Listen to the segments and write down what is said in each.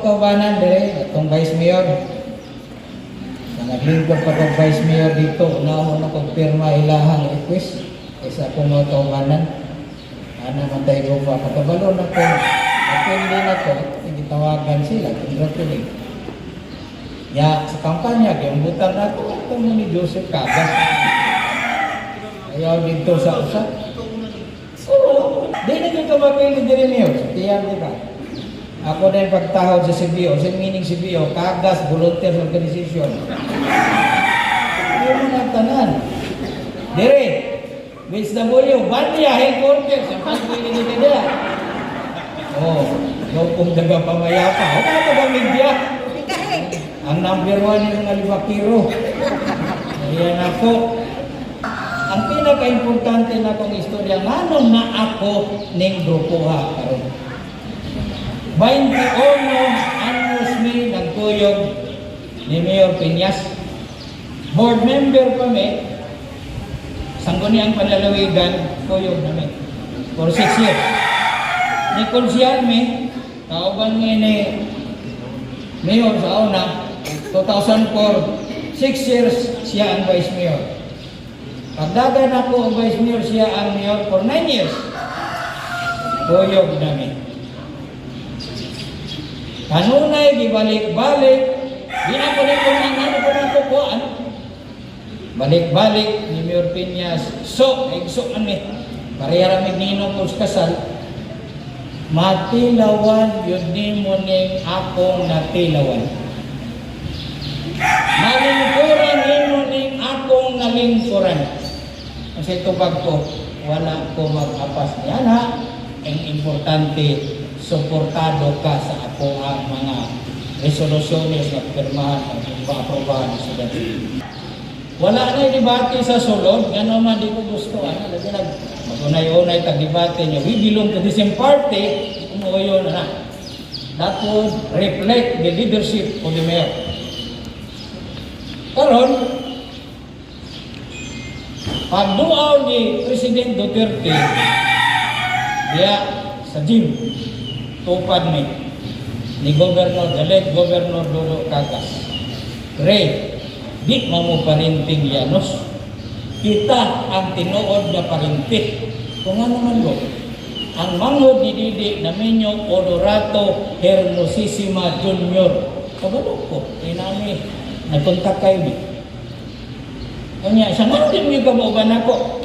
kaubanan dire, atong vice mayor. Sa naglingkod pa kog vice mayor dito, una na kog pirma ilahang request kaysa akong mga kaubanan. Ana man tayo ko pa pagkabalo na ko, apindi na ko, gitawagan sila, congratulate. Ya, sa kampanya, giambutan na ako, ito mo ni Joseph Cagas. Ayaw dito sa usa. Oo, di na gyud ka mapili diri niyo. Sa tiyan di ba? Ako din pagtahod sa CBO, sa meaning CBO, Cagas Volunteers Organization. Hindi mo na tanan. Dire, BHW, Banya Headquarters, ang pagpili dito nila. Oh, lokong daga pamayapa. O, ano ba media? Ang number one yung mga libakiro. Ayan ako. Ang pinaka-importante na akong istorya, nganong na ako ning grupo ha karon. 21 anyos mi nagkuyog ni Mayor Piñas. Board member pa mi, Sangguniang Panlalawigan, kuyog namin. For 6 years. Ni konsehal mi, kauban mi ni Mayor sa una, 2004, 6 years siya ang vice mayor. Pagdagan ako ang vice mayor, siya ang mayor for 9 years. Kuyog namin. Kanunay, gibalik-balik, di na ko ni kung ano ko na ko ko, ano. Balik-balik ni Mayor Piñas, so, igso man mi. Pareha ra mig ninong kung sa kasal, matilawan yun nimo ning akong natilawan. Nalingkuran nimo ning akong nalingkuran. Kasi tubag ko, wala ko mag-apas niya na. Ang importante, suportado ka sa ako ang mga resolusyones na pirmahan at aprobahan sa dati. Wala na debate sa sulod, ngano man di ko gusto, ano, lagi nag magunay-unay tag debate niyo. We belong to the same party, umuyo na na. That would reflect the leadership of the mayor. Karon, pagduaw ni President Duterte, diya sa gym, tupad ni Governor, the late Governor Dodo Cagas. Pre, di mo parinting Llanos. Kita ang tinuod na parinti. Kung ano man go, ang manghod ni Didi Namenyo Honorato Hermosissima Jr. Kabalo ko, eh nami, nagkontak kayo ni. Kanya, siya nga din niyo kamauban ako.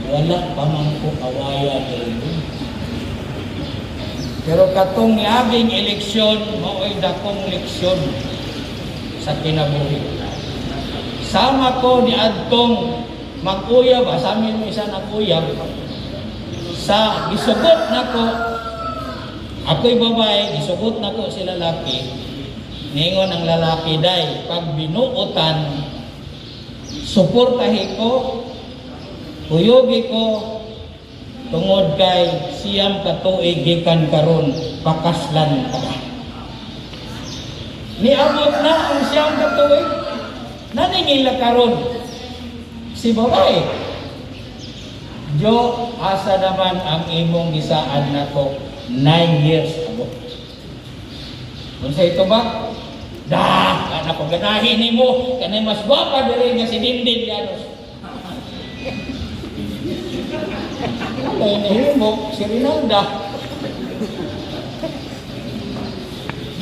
Wala pa man ko awaya diri. Pero katong niaging eleksyon, mao'y dakong leksyon sa kinabuhi. Sama ko ni adtong mag-uyab, asamin mo isa nag-uyab, sa gisugot nako, ako'y babae, gisugot nako si lalaki, ningon ang lalaki, "Day, pag binuotan, suportahi ko, kuyugi ko, tungod kay 9 ka tuig gikan karon pakaslan ka." Niabot na ang 9 ka tuig, naningila karon si babae. "Jo, asa naman ang imong gisaan nako 9 years ago?" Unsa ito ba? "Da, kana ko ganahin nimo, kanay mas gwapa diri nga si Dindin Llanos." Kay nahimo si Rinalda.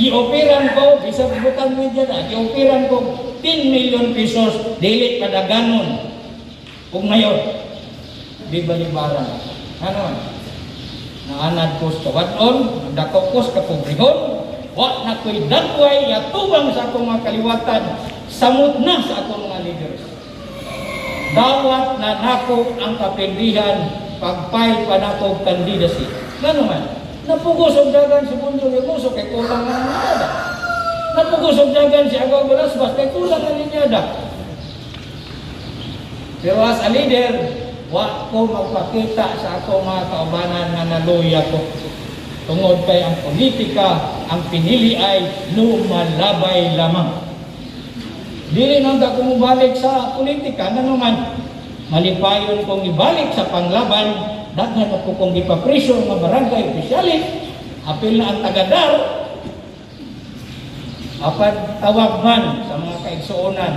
Gioperan ko, bisag butang media na, gioperan ko 10 million pesos, dili padaganon. Kung ngayon, di balibaran. Ano? Naanad ko sa kawadon, dako ko sa kapobrehon, wa na ko'y dagway yatubang sa akong mga kaliwatan, samot na sa akong mga leaders. Dawat na nako ang kapindihan pag-file pa nako og candidacy. Ngano man, napugos og dagan si Bonjong Hermoso kay kulang ang linyada. Napugos og dagan si Agaw Balasbas kay kulang ang linyada. Pero as a leader, wa ko magpakita sa ako mga kaubanan nga naluya ko. Tungod kay ang politika, ang pinili ay lumalabay lamang. Dili nang ka kumubalik sa politika, ano man, malipayon kong ibalik sa panglaban, daghan ako kong gipa-pressure nga barangay opisyalis, apil na ang tagadar. Apan tawag man sa mga kaigsuonan,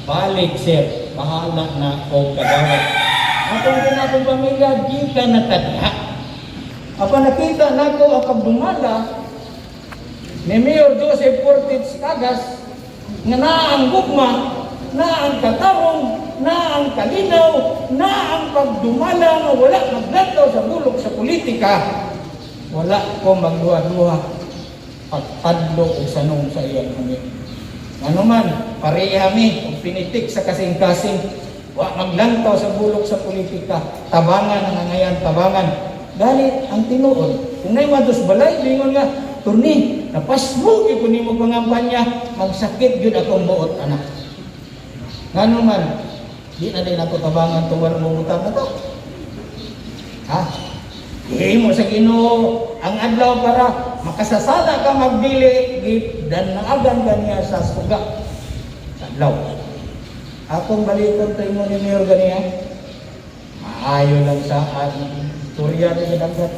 "Balik, sir, bahala na og kagawad." Atong kinatong pamilya, di ka natadha. Apan nakita nako ang pagdumala ni Mayor Joseph Fortich Cagas nga naa ang gugma, naa ang katarong, naa ang kalinaw, naa ang pagdumala nga wala maglantaw sa bulok sa politika. Wala ko magduha-duha pagtadlo og sanong sa iyang kami. Ano man, pareha mi og pinitik sa kasing-kasing, wa maglantaw sa bulok sa politika, tabangan ang angayan, tabangan. Gani ang tinuod, kung nay mados balay, bingon nga, "Turni, napasmo gyud ko nimo pangampanya," magsakit gyud akong buot anak. Ngano man, di na din ako tabangan tungod mo butang na to. Ha? Himo sa Ginoo ang adlaw para makasasala ka magdili, gidanaagan ka niya sa suga sa adlaw. Akong balikon tayo mo ni Mayor ganiya. Maayo lang sa istorya ni dagdat.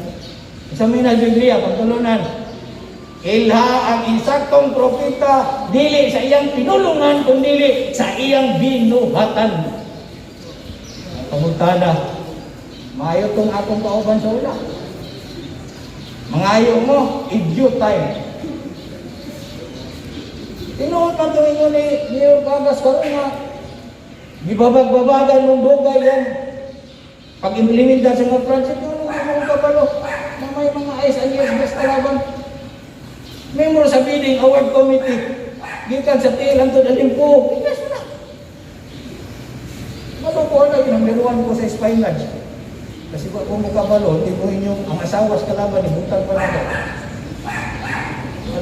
Sa may Biblia, pagtulunan, ilha ang insaktong propeta dili sa iyang pinulungan kundi sa iyang binuhatan. Pangutana, maayo tong akong kauban sa ula. Mangayo mo, in due time. Tinuod man ito inyo ni Mayor Cagas karon nga gibabag-babagan mong dugay yan. Pag-implementa sa mga project, ano mo kabalo na may mga SIS best kalaban. Member sa bidding award committee, gikan sa TL hangtod Alimpo, invest na. Maluko na, ginamiruan ko sa Spine Lodge. Kasi kung mo kabalo, hindi ko inyong, ang asawa sa kalaban, ibutang pa na ako.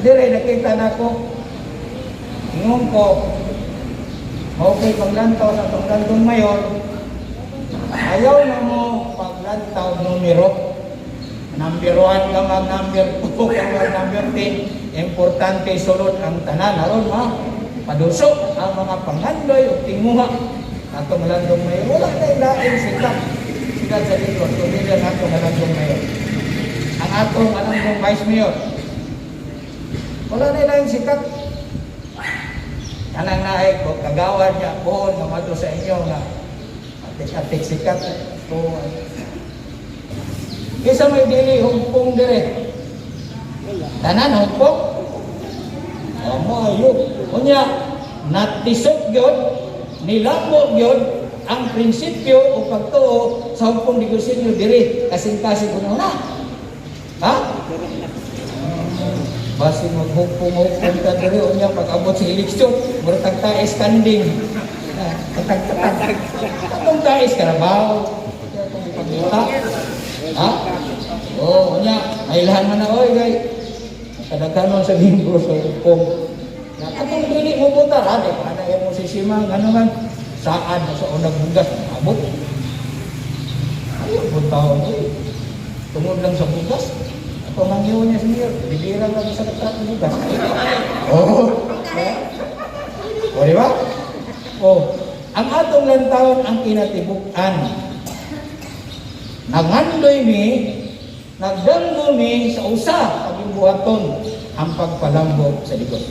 Dire, nakita na ako, ingon ko, okay, paglantaw sa paglandong mayor, ayaw na mo paglantaw numero. Number 1 ka mag number 2 ka mag number 10. Importante sulod ang tanan aron ma paduso ang mga pangandoy o tinguha atong landong mayor. Wala na lain sikap sila sa likod kundi lang atong landong mayor. Ang atong landong vice mayor. Wala na lain sikap. Kanang naay ko kagawad niya buon nga madto sa inyo nga atik-atik sikat ko. Kinsa may dili hugpong dire? Tanan hugpong? Oh, maayo. Unya, natisok gyud, nilamo gyud ang prinsipyo o pagtuo sa hugpong negosyinyo diri kasing-kasing kuno na. Ha? Basin maghugpong-hugpong ka diri, unya pag abot sa eleksyon, murag tag taes kanding. Ah, katag-katag. Atong taes karabaw. Pagbuta. Ha? Oh, unya, mailahan man na oy gay. Kadaghanon sa linggo sa hugpong. Na atong dili mo buta, ha, di pa na mo si Simang ano man saan sa unang bugas abot. Ayaw po taon oy. Tungod lang sa bugas. Ako ang niya sa mayor, bibira lang sa katrat ng bugas. Oh. O, di ba? Oh, ang atong lantawon ang kinatibuk-an. Nangandoy mi, nagdanggo mi sa usa pagimbuhaton ang pagpalambo sa Digos.